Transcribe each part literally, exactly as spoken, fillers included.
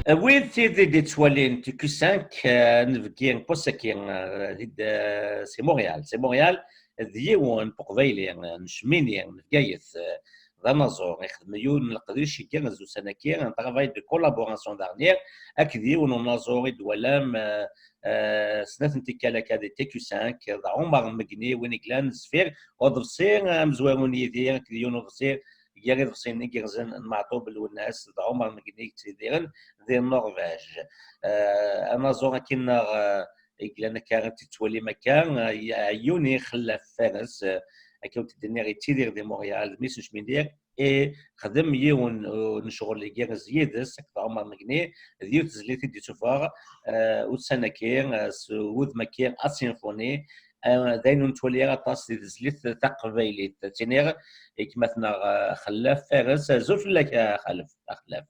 Wid tid i d-ittwalin T Q cinq, eh, nebgi n wass-agi, eh, di d-, eh, si Montréal. Si Montréal, d yiwen n uqbayli, eh, n Cmini, n Bgayet, eh, d anaẓur, ixdem yiwen n leqdic igerrez ussan-agi, un travail de collaboration dernière, akked yiwen n unaẓur i d-twalam, eh, eh, snat n tikkal akka di T Q cinq, d Ɛumar Megni, win i yellan zfir uḍebsi amezwaru n Yidir, akked yiwen uḍebsi gar iḍebsiyen igerrzen n Meɛṭub Lwennas d Ɛumar Megni yettidiren di Norvège. Eh, anaẓur akken-nneɣ, eh, i yellan akka, i t-tettwalim akka, eh, ɛeyyuni Xellaf Fares, eh, akka ur t-id-nniɣ, yettidir di Montréal, d mmi-s n Cmini, ixdem yiwen, eh, n ccɣel igerrez yid-s akked Ɛumar Megni, d yiwet tezlit i d-yessufeɣ, eh, ussan-agi, eh, s wudem-agi, Asinfuni, eh, d ayen ur nettwali ara aṭas di tezlit taqbaylit. Ttiniɣ i gma-tneɣ, eh, Xellaf Fares, azul fell-ak, eh, Xalef, a Xellaf.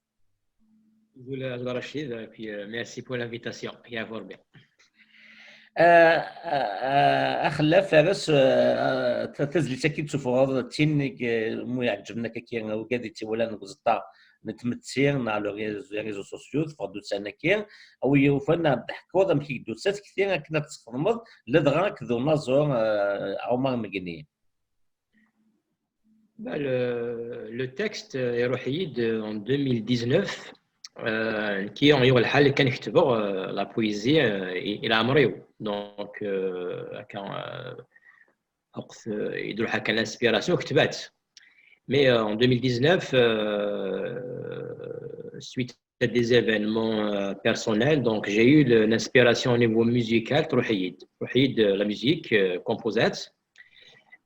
Azul, azul Rachid, et puis, euh, merci pour l'invitation. Yerfa Rebbi. Eh, eh, eh, a Xellaf Fares, eh, eh, ta-, tazlit-agi d-tessufɣeḍ, d tin i, eh, mu iɛeǧben akka, ugad i tt-iwalan deg uẓeṭṭa n tmetti neɣ le réseau, les réseaux sociaux, teffeɣ-d ussan-agi, a wi yufan ad d-teḥkuḍ amek i d-tusa tekti akken ad tt-txedmeḍ, ladɣa akked unaẓur, eh, Ɛumar Megni. Bah, le, le texte, euh, iruḥ-iyi-d en deux mille dix-neuf, euh, nekki yuɣ lḥal kan ketbeɣ, euh, la poésie, euh, i, i leɛmer-iw. Donc, euh, akka, euh, waqt, euh, i d-iruḥ akka l'inspiration, ketbeɣ-tt. Mais, euh, en deux mille dix-neuf, euh, suite à des événements, euh, personnels, donc j'ai eu le, l'inspiration au niveau musical, truḥ-iyi-d, truḥ-iyi-d, euh, la musique, euh, composée.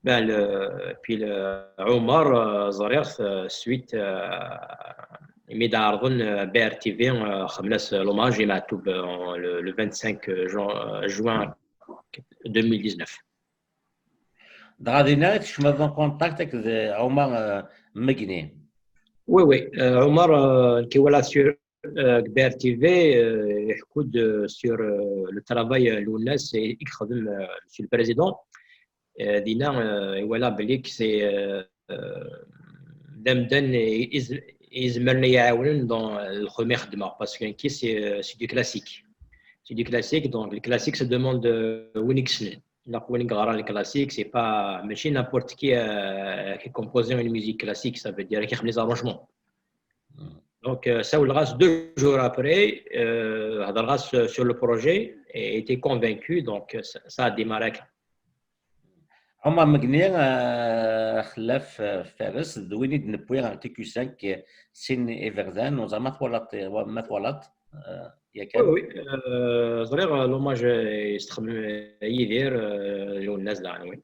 Ben, le, puis le, Omar, euh, ẓriɣ-t, euh, suite, euh, imi d-ɛerḍen, euh, B R T V, euh, xedmen-as l'hommage i Meɛtub, euh, le, le vingt-cinq juin, euh, juin deux mille dix-neuf. Dɣa dinna i tkecmeḍ en contact akked, euh, Omar, euh, Megni? Oui, oui. Euh, Omar, euh, nekk i walaɣ-t sur, euh, B R T V, euh, iḥekku-d, euh, sur, euh, le travail, euh, Lwennas i, i yexdem, euh, Monsieur le Président. Euh, dinna, euh, i walaɣ belli que c'est, euh, euh, d amdan i, i, i izemren ad yi-iɛawnen dans, euh, lxedma i xeddmeɣ, parce que nekki c'est, euh, c'est du classique. C'est du classique, donc le classique, ça demande, euh, win i yessnen. Donc, win i yeɣran le classique, c'est pas, mačči n'importe qui, euh, qui compose une musique classique, ça veut dire qui fait les arrangements. Donc, euh, ça, deux jours après, euh, hedreɣ-as sur le projet et était convaincu, donc, euh, ça, ça a démarré. Ɛumar Megni, euh, Xellaf, euh, Fares, d win i d-newwi ɣer T Q cinq, euh, sin iberdan, ur ẓriɣ ma twalaḍ, ma twalaḍ, euh, yakan? Oui, oui, euh, ẓriɣ, euh, l'hommage, euh, yesxedem, euh, Yidir, euh, Lwennas daɣen, oui.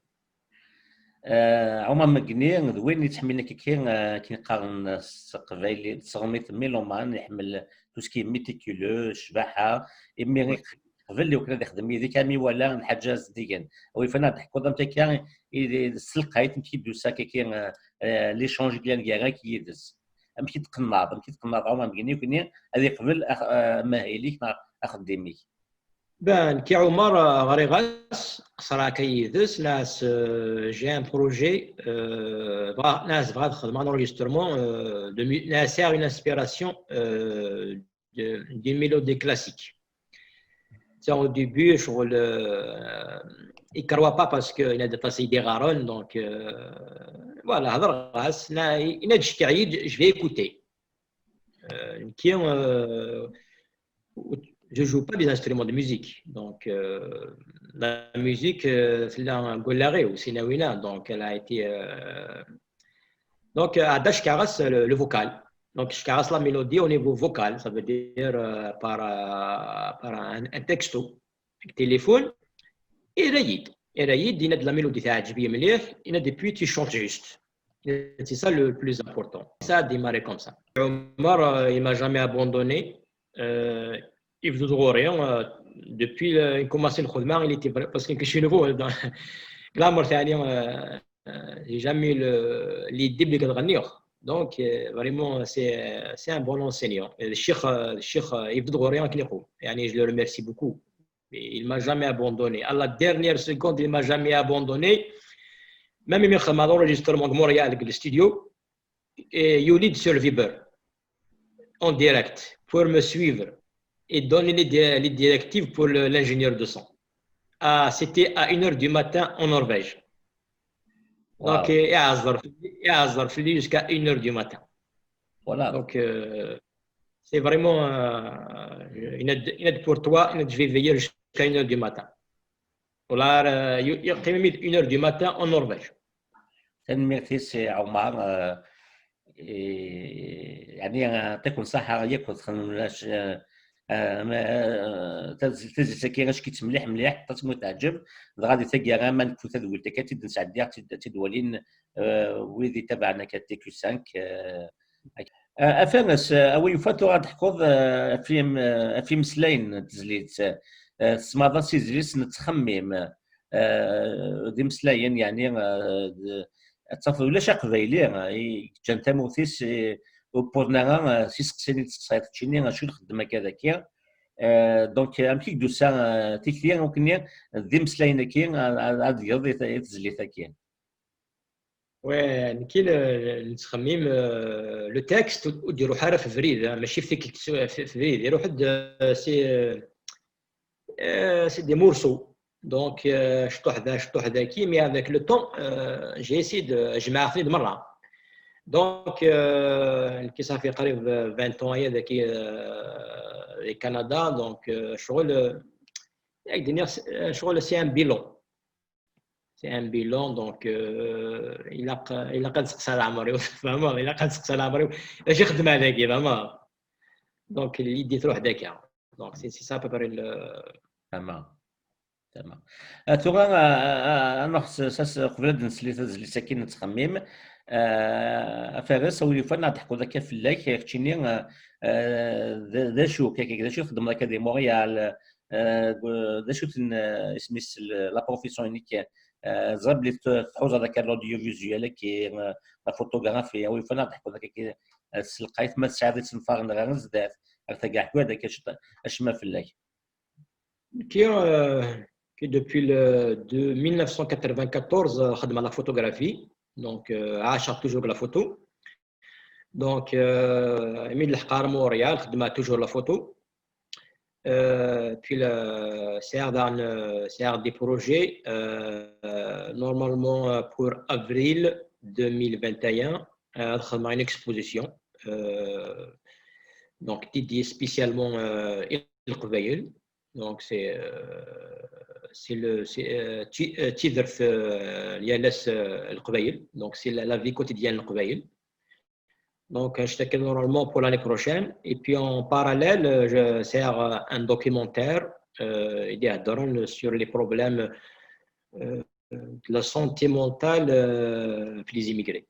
Euh, Ɛumar Megni, d win yettḥemmilen akka, euh, akken qqaren s teqbaylit, s teɣmit, mélomane, iḥemmel tout ce qui est méticuleux, ccbaḥa, imi qbel i wakken ad ixdem yid-k, am iwala lḥaǧa zeddigen. A wi yufan ad d-teḥkuḍ amek akka i, i, s telqayt, amek i d-tusa akka, euh, euh, l'échange i yellan gar-ak yid-s. Amek i d-tqenneḍ, amek i d-tqenneḍ Ɛumar Megni, akken ad iqbel ax-, euh, amahil-ik neɣ axeddim-ik? Ben, nekki Ɛumar, euh, ɣriɣ-as, qeṣṣreɣ akka yid-s, nniɣ-as, euh, j'ai un projet, euh, bɣa-, nniɣ-as bɣiɣ ad xedmeɣ un enregistrement, euh, de mu-, nniɣ-as sɛiɣ une inspiration, euh, de, d'une mélodie classique. Tiens, au début, ccɣel, euh, il croit pas parce que il a des tas d'erreurs, donc, euh, voilà, hedreɣ-as, nniɣ-, il a dit, je vais écouter. Euh, nekki, euh, je joue pas des instruments de musique. Donc, euh, la musique, euh, tella deg wallaɣ-iw, seg tnawiyin, donc elle a été, euh, donc, euh, ɛeddaɣ cekkreɣ-as le, le vocal. Donc, cekkreɣ-as la mélodie au niveau vocal, ça veut dire, euh, par, euh, par un, un texto. Deg téléphone, irra-yi-d. Irra-yi-d, yenna-d la mélodie teɛǧeb-iyi mliḥ, yenna-d et puis tu chantes juste. C'est ça le plus important. Ça a démarré comme ça. Omar, euh, il m'a jamais abandonné. Euh, il faisait rien, euh, depuis le, il commençait le khidma, il était vrai, parce que je suis nouveau, euh, dans la mort, euh, euh, j'ai jamais eu le, l'idée de gagner. Donc, euh, vraiment, c'est, c'est un bon enseignant. Et le cheikh, euh, le cheikh, euh, Yves Drouet, يعني, je le remercie beaucoup. Il m'a jamais abandonné. À la dernière seconde, il m'a jamais abandonné. Même quand j'ai enregistré mon Montréal, le studio, et il est sur le vibreur, en direct. pour me suivre et donner les, di- les directives pour le- l'ingénieur de son. Ah, c'était à une heure du matin en Norvège. Donc, euh, يهزر في- يهزر في الليل jusqu'à une heure du matin. Voilà. Donc, euh, c'est vraiment euh, une aide, une aide pour toi, une aide, je vais veiller jusqu'à une heure du matin. Voilà, euh, il y a quand même une heure du matin en Norvège. Tanemmirt-ik a Ɛumar. Euh, eh, يعني, يعطيكم الصحة ياك تخدمناش. Tazlit-agi acki-tt mliḥ mliḥ, aṭas mi teɛǧeb. Dɣa di taggara ma nekfu tadwilt akka, ad tt-id-nesɛeddi, ad tt-id-walin wid itabaɛen akka T Q cinq. A Fares, a wi yufan tura ad teḥkuḍ ɣef yimeslayen n tezlit, tesmaḍ-as izlis Nettxemmim, d imeslayen, yeɛni, ad tafeḍ ulac aqbayli i yeǧǧan tamurt-is ur wwiḍen ara s iseqsiyen i d-tesseqsayeḍ keččini, acu i txeddem akka d akka. Donc, amek i k-d-tusa tikti akken d imeslayen-agi ad geḍ i tezlit-agi? Ouais, nekki Nettxemmim, le texte ur d-iruḥ ara f brid, mačči f tikkelt, f brid, iruḥ-d si, c'est des morceaux. Donc, cṭuḥ da, cṭuḥ daki, mais avec le temps, j'ai essayé de jemɛeɣ-ten-id merra. Donc, nekki ça fait qrib vingt ans aya daki di Canada, donc ccɣel, ad k-d-iniɣ, ccɣel c'est un bilan. C'est un bilan, donc ilaq, ilaq ad nseqsa leɛmer-iw, tfehmeḍ? Ilaq ad nseqsa leɛmer-iw acu i xedmeɣ dagi, tfehmeḍ? Donc l'idée truḥ-d akka. Donc c'est, c'est ça à peu près le... Tama. Tama. Tura ad nruḥ s, s, qbel ad nsel i tezlit-agi Nettxemmim. A Fares, a wi yufan ad d-teḥkuḍ akka fell-ak, keččini, d acu, d acu i txeddmeḍ akka di Montréal, d acu-ten isem-is, la profession-inek? Ẓriɣ belli tḥuzaḍ akka l'audiovisuel, la photographie, a wi yufan ad d-teḥkuḍ akka s telqayt, ma tesɛiḍ isenfaren ɣer zdat, ɣer taggara, ad d-teḥkuḍ akka acemma fell-ak. Qui, euh, qui depuis le, de mille neuf cent quatre-vingt-quatorze, euh, خدمة la photographie. Donc, euh, عايش toujours la photo. Donc, euh, mi d-lḥeqeɣ ɣer Montréal, خدمة toujours la photo. Euh, puis, le, c'est, c'est des projets, euh, normalement, euh, pour avril deux mille vingt et un, euh, une exposition. Euh, donc dédiée spécialement, euh, à Leqbayel. Donc, c'est, euh, c'est le, c'est, euh, ti-, euh, tidert, euh, yal ass, euh, Leqbayel. Donc, c'est la, la vie quotidienne Leqbayel. Donc, je t'accueille normalement pour l'année prochaine. Et puis, en parallèle, euh, je sers, euh, un documentaire, euh, il est sur les problèmes, euh, de la santé mentale, euh, في les immigrés.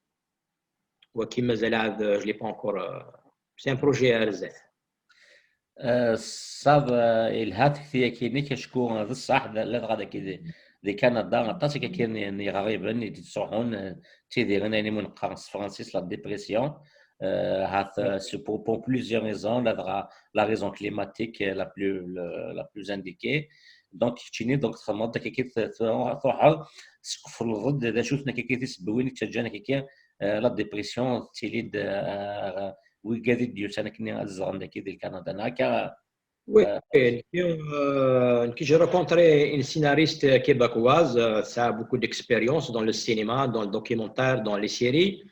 Waki mazal عاد, je l'ai pas encore, euh, c'est un projet à zdat. Ṣṣab, yelha tikti-agi-inek, acku d ṣṣeḥ, ladɣa dagi di, di Kanada, aṭas akka n, n yiɣriben i d-yettruḥun, ttidiren ayen umi neqqar s tefransist la dépression. Ahat, c'est pour, pour plusieurs raisons, ladɣa la raison climatique, la plus, le, la plus indiquée. Donc, keččini, donc, txedmeḍ-d akka, truḥeḍ, tqefleḍ-d d acu-ten akka tisebbiwin i yettaǧǧan akka, la dépression tettili-d, wigad i d-yusan akken ad zedɣen dagi di Kanada, neɣ akka? Oui, euh, nekki, euh, nekki, j'ai rencontré une scénariste québécoise, euh, ça a beaucoup d'expérience dans le cinéma, dans le documentaire, dans les séries.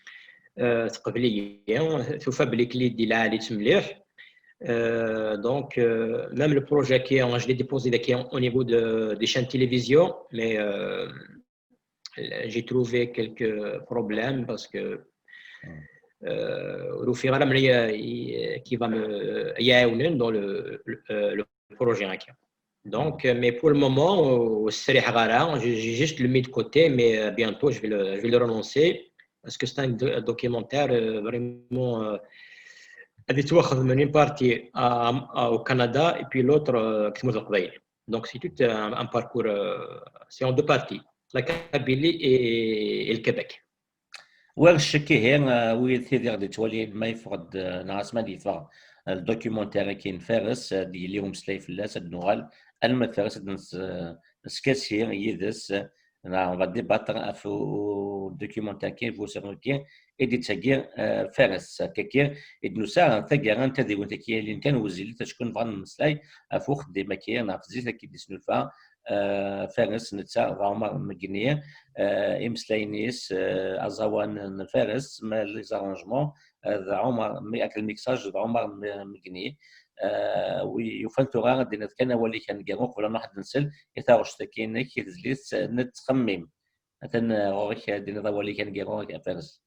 Euh, teqbel-iyi, tufa belli k-, lidi lɛali-tt mliḥ. Euh, donc, euh, même le projet qui est, je l'ai déposé qui est au niveau de, des chaînes de télévision, mais, euh, j'ai trouvé quelques problèmes parce que, euh, ur ufiɣ ara mani, euh, qui va me, euh, يعاونني dans le, le, euh, le projet. Donc, euh, mais pour le moment, euh, ur sriḥeɣ ara, j'ai, j'ai juste le mis de côté, mais, euh, bientôt je vais le, je vais le relancer parce que c'est un do-, un documentaire, euh, vraiment, euh, ad yettwaxdem une partie à, à, au Canada et puis l'autre, euh, deg tmurt n Leqbayel. Donc, c'est tout un, un parcours, euh, c'est en deux parties, la Kabylie et, et le Québec. War ccek, ihi, euh, wid, tid i ɣ-d-yettwalin, ma yeffeɣ-d, euh, neɣ asmi ad yeffeɣ, euh, le documentaire-agi n Fares, euh, ad yili umeslay fell-as, ad d-nuɣal alma d Fares, ad neskasi yid-s, euh, neɣ on va débattre ɣef u-, documentaire-agi, bu usaru-agi, i d-yettagi, eh, Fares. Akka-agi, i d-nusa ɣer taggara n tadiwin-agi yellan kan wezzilet, acku nebɣa ad nemmeslay ɣef uxeddim-agi, neɣ ɣef zzit-agi d-yesnulfa, eh, Fares, netta d Ɛumar Megni, eh, imeslayen-is, eh, aẓawan n Fares, ma les arrangements, eh, d Ɛumar, mi-, ak lmiksaj d Ɛumar M-, Megni. Eh, wi yufan tura ad d-tiniḍ kan awal-ik aneggaru qbel ad nruḥ ad nsel i taɣect-agi-inek, i tezlit n Nettxemmim. Atan, eh, ɣur-k ad d-tiniḍ awal-ik aneggaru a Fares.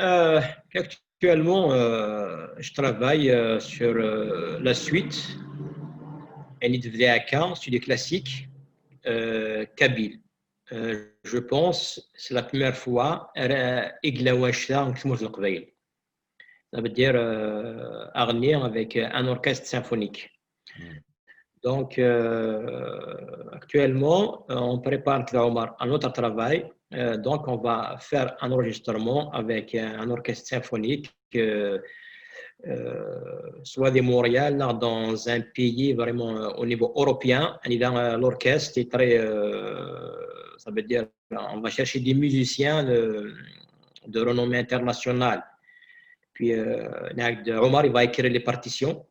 Euh, actuellement, euh, je travaille euh, sur euh, la suite. Elle est de V D A K, c'est des classiques euh, kabyle. Euh, je pense c'est la première fois euh, i yella wacta deg tmurt n Leqbayel. Ça veut dire euh, aɣenni avec euh, un orchestre symphonique. Donc, euh, actuellement, euh, on prépare avec Omar un autre travail. Euh, donc, on va faire un enregistrement avec un, un orchestre symphonique, euh, euh, soit de Montréal, là, dans un pays vraiment euh, au niveau européen. Et là, euh, l'orchestre est très, euh, ça veut dire, on va chercher des musiciens de, de renommée internationale. Puis, euh, Omar, il va écrire les partitions.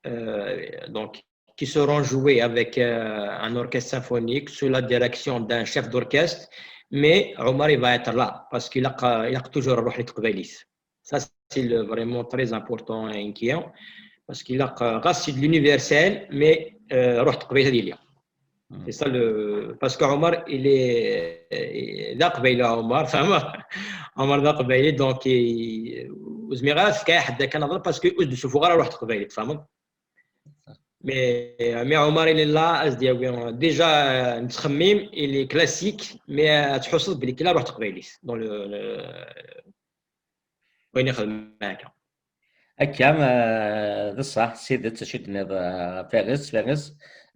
Euh, donc, qui seront joués avec euh, un orchestre symphonique sous la direction d'un chef d'orchestre, mais Omar il va être là parce qu'il a, il a toujours le rôle de. Ça, c'est le, vraiment très important et inquiétant parce qu'il a, c'est de l'universel, mais euh, روح تقبيلية. C'est ça le. Parce que Omar, il est. D aqbayli, Omar, فاهم؟ Omar d aqbayli, donc, ur zmireɣ ara ad fkeɣ i ḥedd akken ad, parce que ur d-ssufuɣ ara ruḥ teqbaylit, tfehmeḍ? Mais, mais Omar, il est là, as d-yawi. Déjà, Nettxemmim, il est classique, mais ad tḥusseḍ belli kila ruḥ teqbaylit dans le, le, wayen ixdem akka. Akka, eh, d ṣṣeḥ, s tidet, acu d-tenniḍ, eh, Fares, Fares,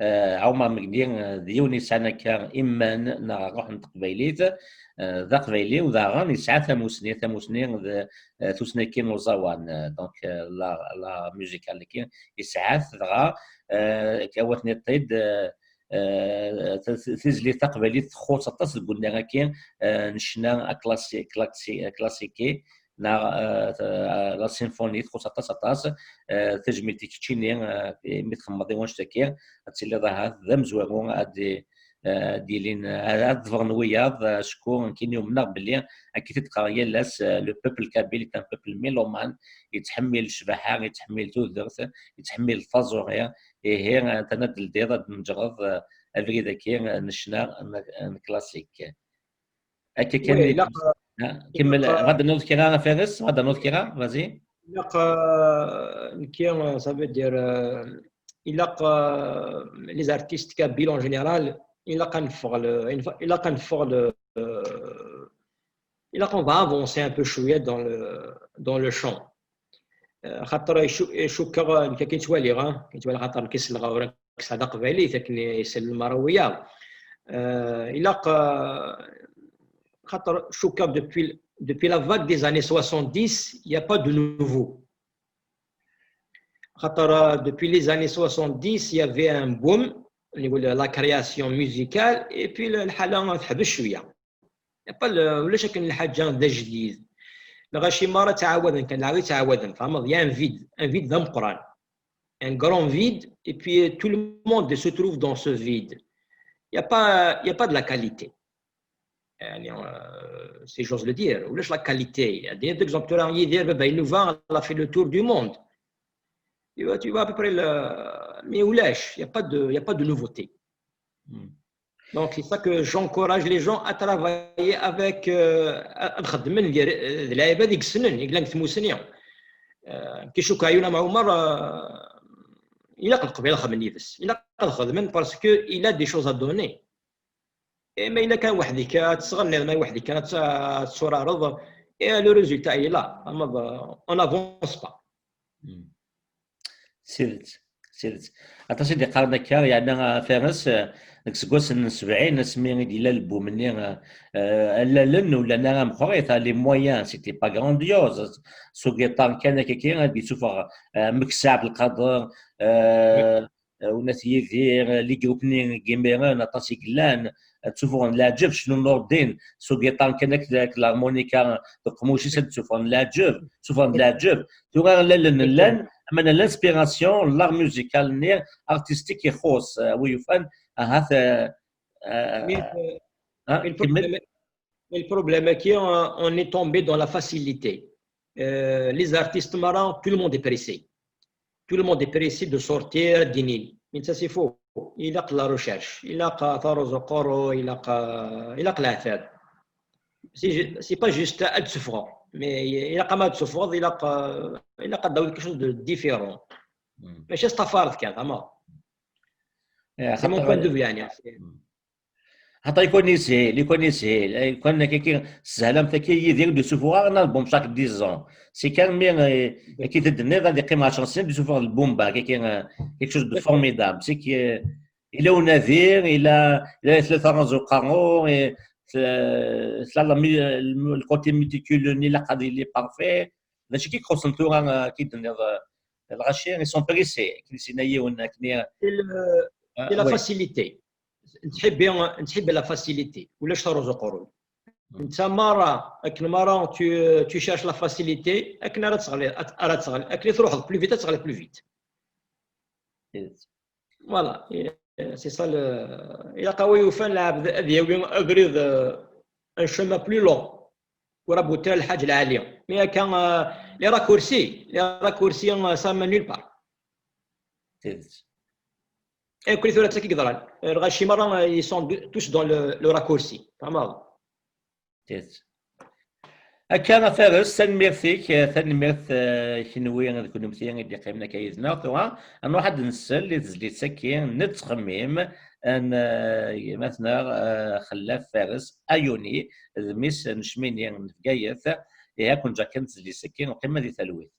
eh, Ɛumar Megni, eh, d yiwen yesɛan akka iman neɣ ṛṛuḥ n teqbaylit, eh, d aqbayli, u daɣen yesɛa tamusni, tamusni d, eh, tusni-agi n uẓawan, eh, donc, eh, la, la musicale-agi, yesɛa-t dɣa, eh, akka, awa tenniḍ-t-id, eh, eh, t-, t-, tizlit taqbaylit txuṣṣ aṭas deg unnar-agi, eh, n ccna aklasi-, klasi-, aklasiki, neɣ, eh, t-, eh, la symphonie txuṣṣ aṭas, aṭas, eh, tajmilt i keččini, eh, imi txemmeḍ i wanect-agi, ad tiliḍ ahat d amezwaru ad d-, eh, ad d-yilin, eh, ad ḍefren wiyaḍ, eh, acku nekkini umneɣ belli, akka i t-id-qqareɣ yal ass, eh, le peuple kabyle est un peuple mélomane, yettḥemmil ccbaḥa, yettḥemmil tudert, yettḥemmil taẓuri, ihi, eh, atan ad d-teldiḍ, ad d-tneǧreḍ, eh, abrid-agi, eh, n ccna n, n classique. Akka kan. Oui, ilaq, Ha, kemmel, ilaq, bɣa ad d-tiniḍ kra a Fares, bɣa ad d-tiniḍ kra, vas-y. Ilaq, euh, nekki, euh, ça veut dire, euh, ilaq, euh, les artistes kabyles en général, ilaq ad neffeɣ le, ilaq ad neffeɣ le, euh, ilaq on va avancer un peu cwiya dans le, dans le chant. Euh, xaṭer cu-, cukkeɣ nekk akken ttwaliɣ, hein, akken ttwaliɣ, xaṭer nekk selleɣ ur nekk sɛiɣ d aqbayli akken isell lmara wiyaḍ. Euh, ilaq, euh, xaṭer cukkeɣ depuis, depuis la vague des années soixante-dix, il n'y a pas de nouveau. Xaṭer, euh, depuis les années soixante-dix, il y avait un boom au niveau de la création musicale, et puis le, lḥala teḥbes cwiya. Y a pas le, ulac akken lḥaǧa d ajdid. Lɣaci merra ttɛawaden kan, lɛali ttɛawaden, tfehmeḍ? Il y a un vide, un vide d ameqqran. Un grand vide, et puis tout le monde se trouve dans ce vide. Il y a pas, il y a pas de la qualité. Yani, euh, c'est, j'ose le dire, ulac la qualité. Il y a des exemples, tura Yidir, baba Inuba, il a fait le tour du monde. Tu vois, tu vois à peu près le, mais ulac, il y a pas de, il y a pas de nouveauté. Donc, c'est ça que j'encourage les gens à travailler avec, euh, ad xedmen d lɛibad i yessnen, i yellan deg tmusni. Euh, ki cukkeɣ Ɛyun Ɛumar, euh, ilaq Leqbayel ad xedmen yid-s. Ilaq ad xedmen parce que il a des choses à donner. Et ma yella kan weḥd-k ad tesɣenniḍ, ma weḥd-k kan ad t-, ad tetturareḍ, et le résultat est là. Ama d-, on n'avance pas. S tidet, s tidet. Aṭas i d-iqqaren akka, yeɛni, a Fares, eh, deg iseggasen n sebɛin, asmi i d-yella album-nni, eh, eh, allalen ur llan ara meqqrit, ah, les moyens, c'était pas grandiose. S ugiṭar kan akka, ad d-yessufeɣ, eh, Meksa Ɛebdelqader, eh, eh, Unat Yidir, eh, les groupes-nni n yimiren, aṭas i yellan, eh, ttuffuɣen leɛǧeb, cnu Nurdin, s ugiṭar kan akked, akked l'harmonica, d uqemmuc-is ad ttuffuɣen leɛǧeb, ttuffuɣen leɛǧeb. Tura llan, llan, ama llan l'inspiration, l'art musical-nni, artistique ixuṣ, eh, wi yufan, ahat, eh, eh, Mais, euh, ah, mais le kemmel. problème, mais le problème est qu'on est tombé dans la facilité. Euh, les artistes marins, tout le monde est pressé. Tout le monde est pressé de sortir, d'inin. Mais ça, c'est faux. Il a la recherche. Il a Tarozo Koro, il a, il a la fête. C'est ju-, c'est pas juste ad tessufɣeḍ, mais il a ad tessufɣeḍ, il a, il a quelque chose de différent. Mm. Mais c'est ta farce, quand même. Eh, C'est mon xaṭer, point de vue, يعني. Xaṭer, ikun yeshil, ikun yeshil, ikun kiki, tessehlam taki Yidir d usufuɣ un album chaque dix ans. C'est quand même, eh, kiki d-tenniḍ ad yeqqim ɛecṛa snin d usufuɣ n lbumba, kiki, eh, quelque chose de formidable. C'est que, eh, il a unadi, il a, il a tlata raẓ uqerru, eh, tla-, tla la mu-, le côté méticuleux-nni ilaq ad yili parfait. D acu i k-ixuṣṣen tura, eh, ki d-tenniḍ, eh, lɣaci, ils sont pressés, akken i s-yenna yiwen, akken i, C'est le- ah, c'est la oui. Facilité. نحب نحب la facilité ولا شطر زقرون. انت مره اكن مره tu, tu cherches la facilité اكن راه تغلي، راه تغلي اكن تروح plus vite، تغلي plus vite. Voilà, c'est ça le. الى قوي وفان العبد ابيوي ابريد، un chemin plus long. وراه بوتير الحاج العالي. Mais كان les raccourcis، les raccourcis ça mène nulle part. Tidet. Et كل ثلاثة كي قدران. الغاشي مرة ils sont tous dans le, le raccourci. فهمت؟ Tidet. Akka a Fares, tanemmirt-ik, eh, tanemmirt, eh, kenwi d kunemti i d-yeqqimen akka yid-neɣ. Tura, ad nruḥ ad nsel i tezlit-agi n Nettxemmim, n, eh, gma-tneɣ, eh, Xellaf Fares Ayuni, d mmi-s n Cmini n Bgayet. Ihi, ad ken-ǧǧeɣ kan d tezlit-agi, uqim di talwit.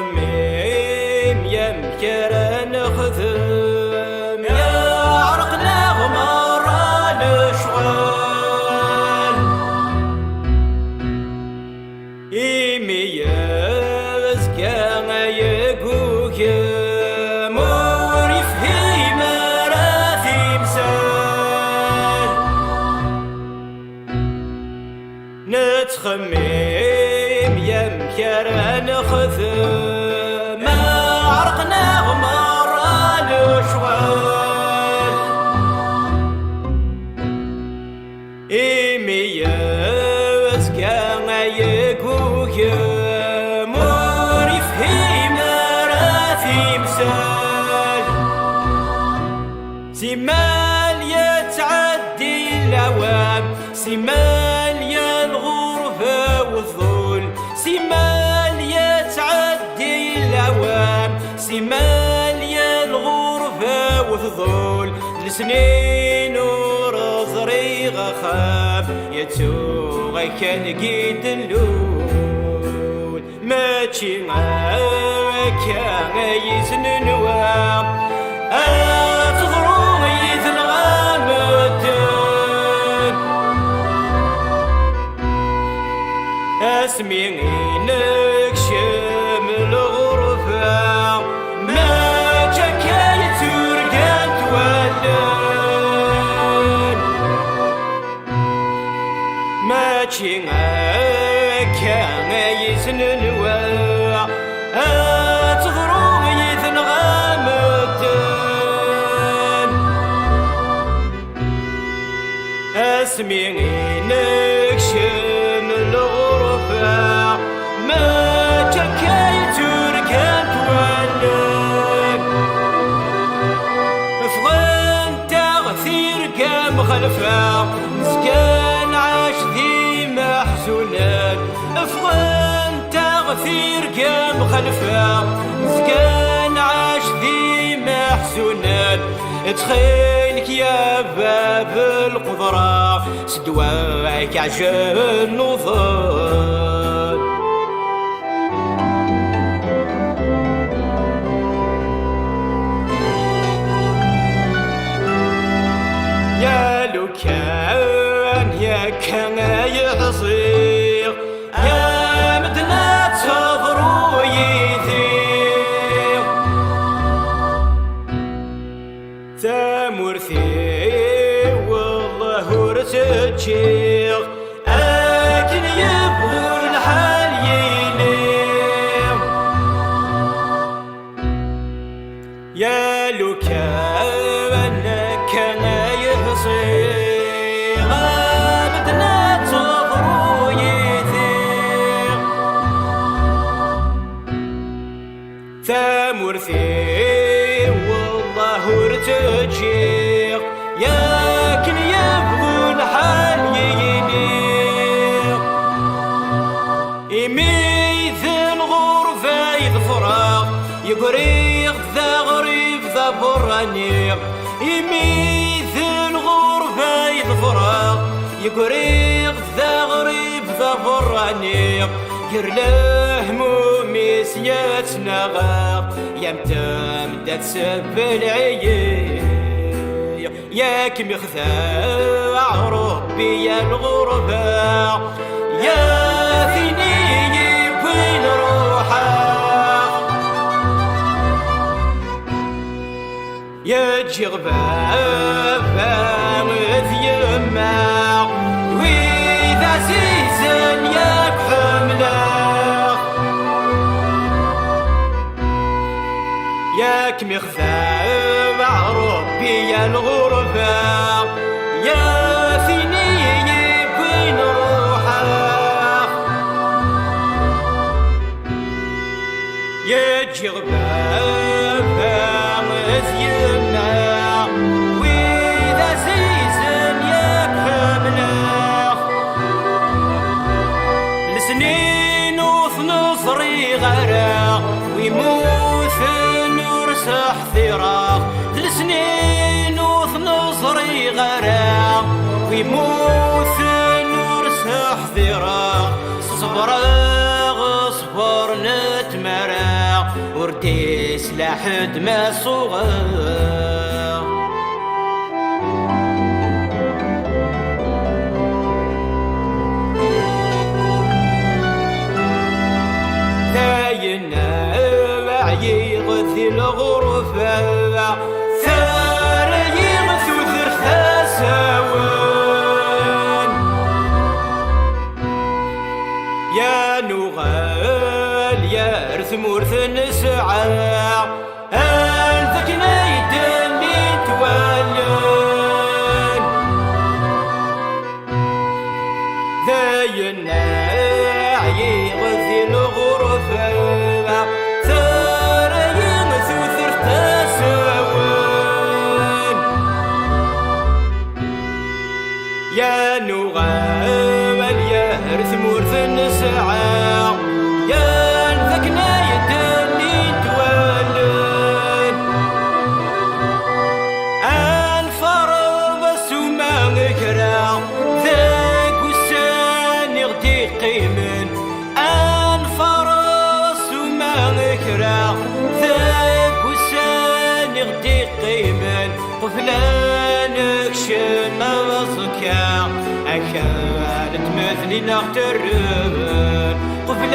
Nettxemmim yamek ara nexdem, yeɛreq-neɣ merra lecɣal. Imi azekka ay agugam ur yefhim ara timsal. Nettxemmim yamek ara nexdem, ɛerqen-aɣ merra lecɣal. Imi azekka ay agugam ur yefhim ara timsal. Simmal yettɛeddi lawam, simmal ya lɣerba u ḍḍul, simmal yettɛeddi lawam, simmal ya lɣerba u ḍḍul. Lesnin ur ẓriɣ axxam, yettuɣ akan gidellul. Mačči akka ay iznenwa, ad teḍru yid-neɣ medden. Asmi i nekcem lɣerba, mačči akka ay tturgant wallen. Mačči akka ay iznenwa, ad teḍru yid-neɣ medden. Asmi i nekcem lɣerba, mačči akka ay tturgant wallen. Nezga nɛac d imeḥzunen, ffɣent-aɣ tirga mxalfa. Nezga nɛac d imeḥzunen, ttxil-k ya bab lqedra, s ddwa-k ɛjel nuḍen. Ya lukan yakan ay ḥẓiɣ, ya medden ad teḍru yid-i. Tamurt-iw, wellah ur tt-ǧǧiɣ, akken yebɣu lḥal yili. Ya lukan akka ay ḥṣiɣ, abedna ad teḍru yid-i. Tamurt-iw, wellah ur tt-ǧǧiɣ, yakken yebɣu lḥal yili. Imi d lɣerba i ḍefreɣ, yegriɣ-d d aɣrib d aberrani. Imi d lɣerba i ḍefreɣ, yegriɣ-d d aɣrib d aberrani. Ger lehmum-is yettnaɣeɣ, yamtem da tsebleɣ-iyi. Yak mixdeɛ Ṛebbi ya lɣerba, ya tin i yewwin ruḥeɣ. Ya ǧǧiɣ baba d yemma, wid ɛzizen yak ḥemmleɣ. Yak mixdeɛ Ṛebbi ya lɣerba, ya tin i yewwin ruḥeɣ. Ya ǧǧiɣ baba d yemma, wid ɛzizen yak ḥemmleɣ. Lesnin ur ten-ẓriɣ ara, wi mmuten ur seḥtireɣ. D lesnin ur ten-ẓriɣ ara, wi mmuten ur seḥtireɣ. Ṣebreɣ ṣṣber n tmara, ur d-islaḥ ḥedd ma suɣeɣ. Dayen ɛyiɣ di lɣerba, terra-yi tudert d asawen. Ya nuɣal yar tmurt nesɛa, anda akken ay d-nnint wallen. Dayen ɛyiɣ di lɣerba, terra-yi tudert d asawen. Ya nuɣal yar tmurt nesɛa, yan d akken ay d-nnint wallen. Ad nferreḍ ssuma kra deg ussan i ɣ-d-iqqimen. Ad nferreḍ ssuma kra deg ussan i ɣ-d-iqqimen. Qbel ad nekcem aẓekka, akal n tmetni neɣ terren. Qbel